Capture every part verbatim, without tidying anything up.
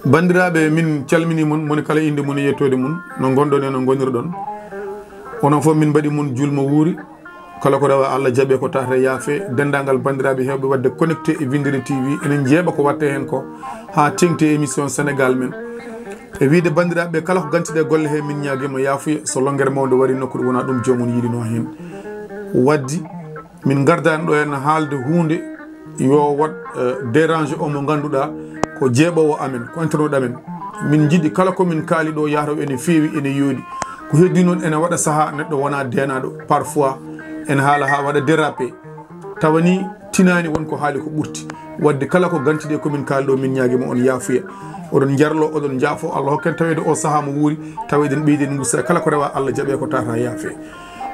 Banndiraaɓe, min calminii mon, moni kala innde mum e yettoode mum, no ngonɗon e no ngonirɗon. Onon fof min mbaɗi mon juulmo wuuri. Kala ko rewa Allah jaɓe, ko tahre yaafe. Denndaangal banndiraaɓe heewɓe waɗde connecté e Winndere T V, enen njeeɓa ko waɗte heen ko haa teŋti e émission Sénégal men. E wiyde banndiraaɓe kala ko ganti ɗe golle he, min ñaagiima yaafuya. So lonngere mawnde warii nokkude, wonaa ɗum joomum yiɗinoo heen. Waddi min ngardaani ɗo heen haalde huunde yo waɗ, eh, dérange o mo ngannduɗaa ko jeeɓoowo amen, ko internaute amen. Min njiɗi kala ko min kaali ɗo yahata o ene feewi, ene yooɗi. Ko heddi noon ene waɗa sahaa neɗɗo wona deenaaɗo. Parfois ene haala haa waɗa dérapé. Tawa ni tinaani won ko haali ko ɓurti. Wadde kala ko ganti ɗe ko min kaali ɗo, min ñaagiima on yaafuya. Oɗon njarlo, oɗon njaafo, Allah hokken taweede o sahaa mo wuuri, tawa eɗen ɓeydi en ngusta kala ko rewa Allah jaɓe ko tata yaafe.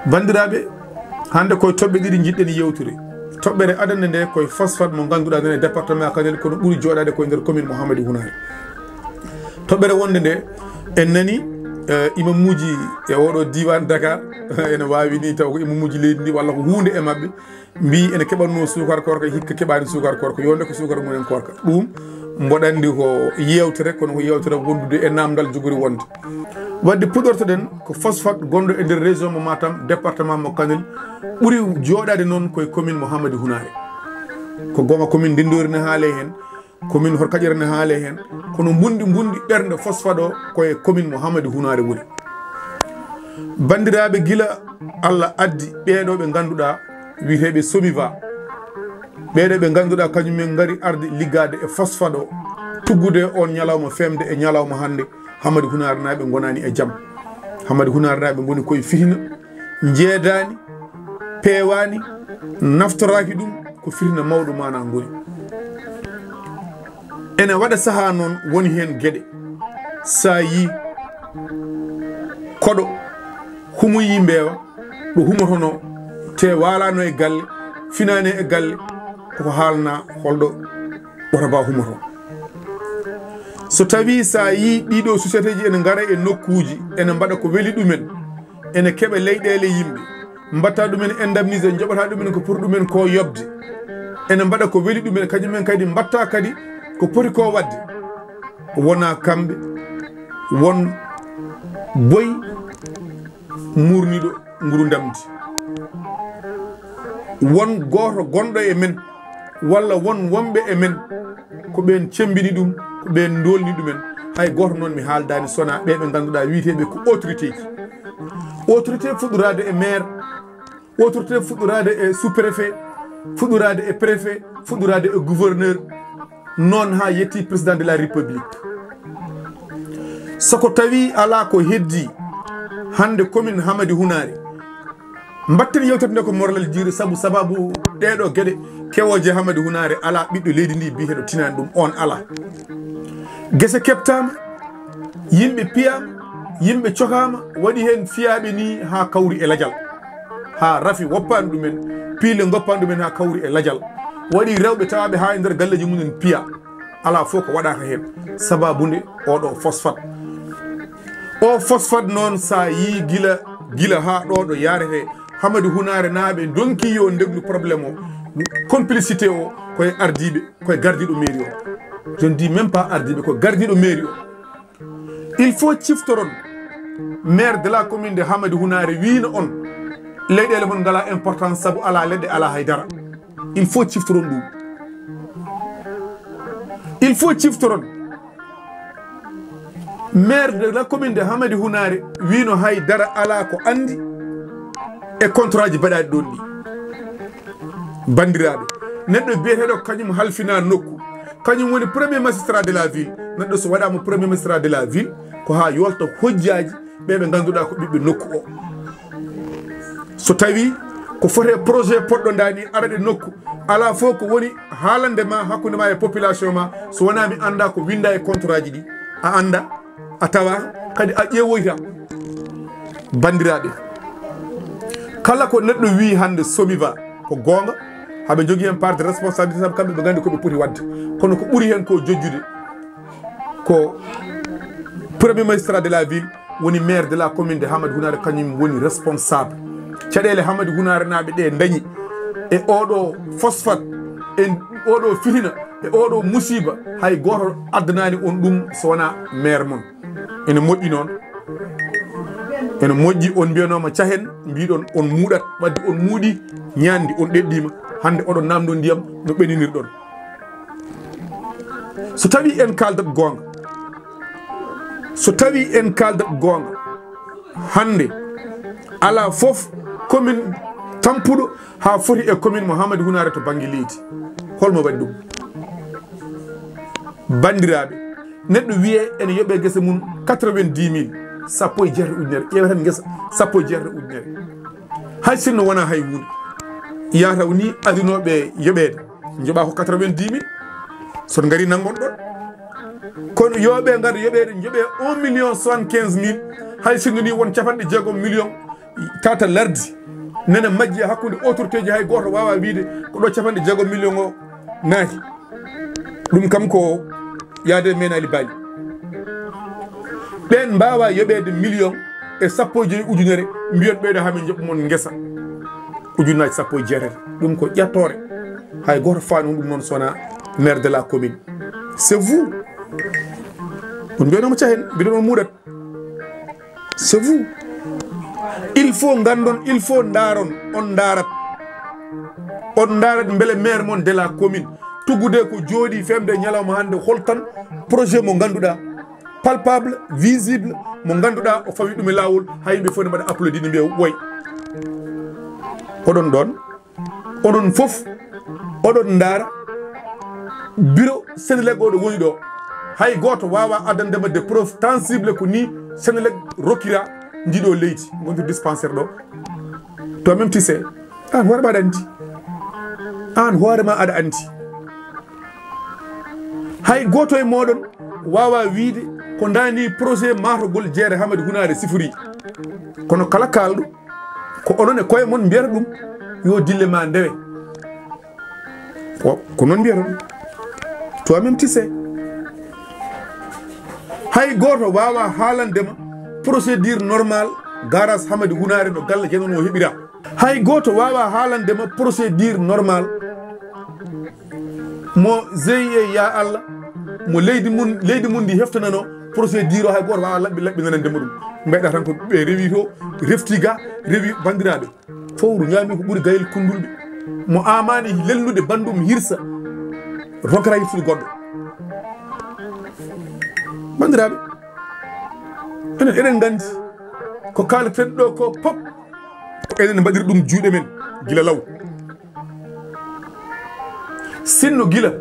Banndiraaɓe, hannde koye toɓɓe ɗiɗi njiɗɗen yewtude. Toɓɓere adannde nde koye phosphate mo ngannduɗaa nden e département Kanel, kono ɓuri jooɗaade koye nder commune mo Hamadi Hunaare. Toɓɓere wonde nde en nani, eh, imamuuji e oɗo diiwaan Dakar, ene waawi ni taw ko imamuuji leydi ndi walla ko huunde e maɓɓe, mbi ene keɓatnoo suukar koorka, hikka keɓaani suukar koorka, yo nde ko suukar mumen koorka. Ɗum mboɗo anndi ko yeewtere, kono ko yeewtere wondude e naamndal jogori wonde. Wadde puɗortoɗen ko phosphate gonɗo e nder région mo Matam, département mo Kanel, ɓuri jooɗaade noon koye commune mo Hamadi Hunaare. Ko goonga commune Ndindoori ne haale heen, commune Horkaƴere ne haale heen, kono mbunɗi mbunɗi ɓernde phosphate o koye commune mo Hamadi Hunaare woni. Banndiraaɓe, gila Allah addi ɓeeɗo ɓe ngannduɗaa wiyeteeɓe Somiva, ɓeeɗo ɓe ngannduɗaa kañum en ngari arde liggaade e phosphate o, tuggude on ñalawma femde e ñalawma hannde, Hamadi Hunaarenaaɓe ngonaani e jam. Hamadi Hunaarenaaɓe ngoni koye fitina, njeedaani, peewaani, naftoraaki ɗum, ko fitina mawɗo maanaa ngoni. Ene waɗa sahaa noon woni heen geɗe, so a yii koɗo humoyii mbeewa, ɗo humotonoo, te waalaano e galle, finaani e galle, koko haalna holɗo wota ba humoto. So tawii so a yii ɗiɗo société ji ene ngara e nokkuuji, ene mbaɗa ko weli ɗumen, ene keɓa leyɗeele yimɓe, mbatta ɗumen indemnisé, njoɓata ɗumen ko pour ɗumen ko yoɓde, ene mbaɗa ko weli ɗumen, kañum en kadi mbatta kadi ko poti ko waɗde. Wona kamɓe, won boy murniɗo nguru ndamdi, won gooto gonɗo e men, walla won wonɓe e men, ko ɓeen cemmbini ɗum, ko ɓeen ndoolni ɗumen. Hay gooto noon mi haaldaani, so wonaa ɓee ɓe ngannduɗaa wiyeteeɓe ko autorité ji. Autorité fuɗɗoraade e maire, autorité fuɗɗoraade e sous-préfet, fuɗɗoraade e préfet, fuɗɗoraade e gouverneur, noon haa yetti président de la république. So ko tawi alaa ko heddi hannde commune Hamadi Hunaare, mbatten yewtere nde ko morlal jiiri, sabu sababu ɗeeɗo geɗe kewooje Hamadi Hunaare, alaa ɓiɗɗo leydi ndi biyeteeɗo tinaani ɗum, on alaa. Gese keɓtaama, yimɓe piyaama, yimɓe cokaama, waɗi heen fiyaaɓe ni haa kawri e lajal, haa rafi woppaani ɗumen, piille ngoppaani ɗumen haa kawri e lajal. Waɗi rewɓe tawaaɓe haa e nder galleeji mumen piya. Alaa fof ko waɗaaka heen. Sababu nde oɗo phosphate. O phosphate noon, so a yii gila, gila haa ɗo ɗo yaarete, Hamadi Hunaarenaaɓe ndonki yo ndeglu problème o. Complicité o koye ardiiɓe, koye gardiiɗo mairie o. Je ne dis même pas ardiiɓe, ko gardiiɗo mairie o. Il faut ciftoron maire de la commune de Hamadi Hunaare wiino on leyɗeele mon ngalaa importance sabu alaa leɗɗe, alaa hay dara. Il faut ciftoron ɗum. Il faut ciftoron. Maire de la commune de Hamadi Hunaare wiino hay dara alaa ko anndi e contrat ji baɗaaɗi ɗon ɗi. Banndiraaɓe, neɗɗo biyeteeɗo kañum halfina nokku, kañum woni premier magistrat de la ville. Neɗɗo so waɗaama premier magistrat de la ville, ko haa yolta hojjaaji ɓe ɓe ngannduɗaa ko ɓiɓɓe nokku o. So tawii ko fotee projet poɗɗo ndaa ni araɗe nokku, alaa fof ko woni haalande ma hakkunde ma e population ma, so wonaa mi anndaa ko winndaa e contrat ji ɗi, a anndaa, a tawaaka, kadi a ƴeewoyta. Banndiraaɓe, kala ko neɗɗo wii hannde Somiva, ko goonga, haɓe njogii heen part de responsabilité, sabu kamɓe ɓe nganndi ko ɓe poti waɗde. Kono ko ɓuri heen ko jojjude, ko premier magistrat de la ville, woni maire de la commune de Hamadi Hunaare, kañum woni responsable. Caɗeele Hamadi Hunaarenaaɓe ɗe ndañi e oɗo phosphate, e oɗo fitina, e oɗo musiba, hay gooto addanaani on ɗum so wonaa maire mon. Ene moƴƴi noon. Ene moƴƴi, on mbiyanooma cahen, mbiɗon on muuɗat, wadde on muuɗi ñaandi, on ɗeɗɗiima. Hannde oɗon naamndo ndiyam no ɓeninirɗon. So tawi en kaaldat goonga, so tawi en kaaldat goonga, hannde alaa fof commune tampuɗo haa foti e commune Mouhamadou Hunaare to bannge leydi. Holmo waɗi ɗum? Banndiraaɓe, neɗɗo wiyee ene yoɓee gese mum quatre-vingt-dix mille, sappo e jeetati ujunere, ƴeewa tan ngesa sappo e jeetati ujunere. Hay sinno wonaa hay huunde, yaa taw ni adinooɓe yoɓeede, njoɓaa ko quatre-vingt-dix mille, so ngari nanngon ɗon. Kono yooɓe ngar yoɓeede, njoɓee un million soixante-quinze mille, hay sinno ni won capanɗe jeegom million tata lardi nene majji e hakkunde autorité ji, hay gooto waawaa wiyde ko ɗo capanɗe jeegom million o naati. Ɗum kam ko yaade menaali baali. Ɓeen mbaawaa yoɓeede million e sappo e joyi ujunere, mbiyon ɓeeɗo haa min njoɓa mon ngesa ujunnaaji sappo e jeetati. Ɗum ko ƴettoore. Hay gooto faanu ɗum noon so wonaa maire de la commune. C'est vous. On mbiyanooma cahen, mbiɗon on muuɗat. C'est vous. Il faut nganndon, il faut ndaaron, on ndaarat. On ndaarat mbele maire mon de la commune, tuggude ko jooɗi femde ñalawma hannde, hol tan projet mo ngannduɗaa, palpable, visible, mo ngannduɗaa o fawi ɗum e laawol, hay yimɓe fof ne mbaɗa applaudide, mbiya woy. Oɗon ɗoon, oɗon fof, oɗon ndaara bureau Senelec o ɗo woni ɗo. Hay gooto waawaa addande ma de preuve tangible ko ni Senelec rokkira ndiɗo leydi, ngondir dispensaire ɗo. Toi même tu sais, aan hoore ma aɗa anndi. Aan hoore ma aɗa anndi. Hay gooto e mooɗon waawaa wiyde ko ndaani projet mahtogol jeere Hamadi Hunaare sifori. Kono kala kaalɗo, ko onon e koye mon mbiyata ɗum, yo dille ma ndewe. Ko, ko noon mbiyata ɗum. Toi même tu sais. Hay gooto waawaa haalande ma procédure normale garage Hamadi Hunaare no galle Jeynaba o heɓira. Hay gooto waawaa haalande ma procédure normale mo G I E, ya Allah, mo leydi mum, leydi mum ndi heftanano procédure o, hay gooto waawaa laɓɓi, laɓɓinanande mo ɗum. Mbayɗa tan ko ɓe rewi to, refti ga, rewi banndiraaɓe. Fowru ñaami ko ɓuri gayel kunndulɓe. Mo amaani lelnude banndum hirsa, ronkata hirsude goɗɗo. Banndiraaɓe, enen, eɗen nganndi ko kaaleten ɗo ko pop, ko enen mbaɗiri ɗum juuɗe men gila law. Sinno gila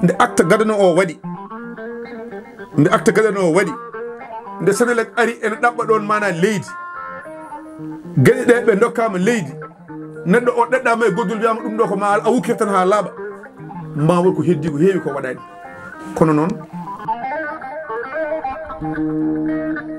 nde acte gadano o waɗi, nde acte gadano o waɗi, nde Senelec ari ene ɗaɓɓa ɗoon maana leydi, geɗe ɗe ɓe ndokkaama leydi, neɗɗo o ɗeɗɗaama e goddol, wiyaama ɗum ɗo ko ma a wukkirtan haa laaɓa, ma won ko heddi ko heewi ko waɗaani. Kono noon,